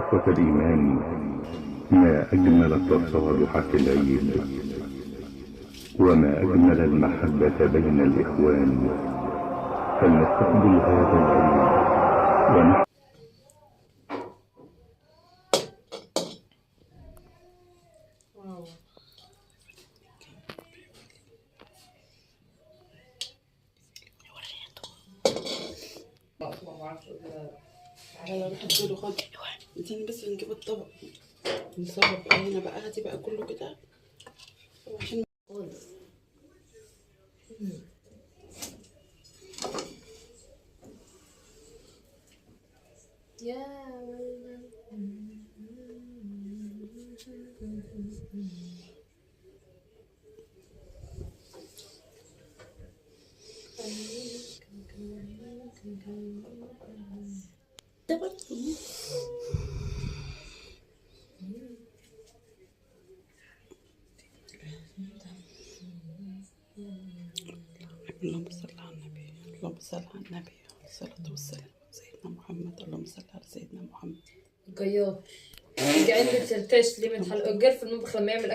إخوة الإيمان، ما أجمل التصالح في العيد، وما أجمل المحبة بين الإخوان. فلنستقبل هذا العيد ونحن يلا روح اديله، خد اديني بس نجيب الطبق نصب بقى هنا بقى، هاتي بقى كله كده عشان خالص. يا ده برضه. اللهم صل على النبي، اللهم صل على النبي، عليه الصلاة والسلام سيدنا محمد، اللهم صل على سيدنا محمد. جيار جعان بترتاش ليه من حلقه الجار في المطبخ لما يعمل.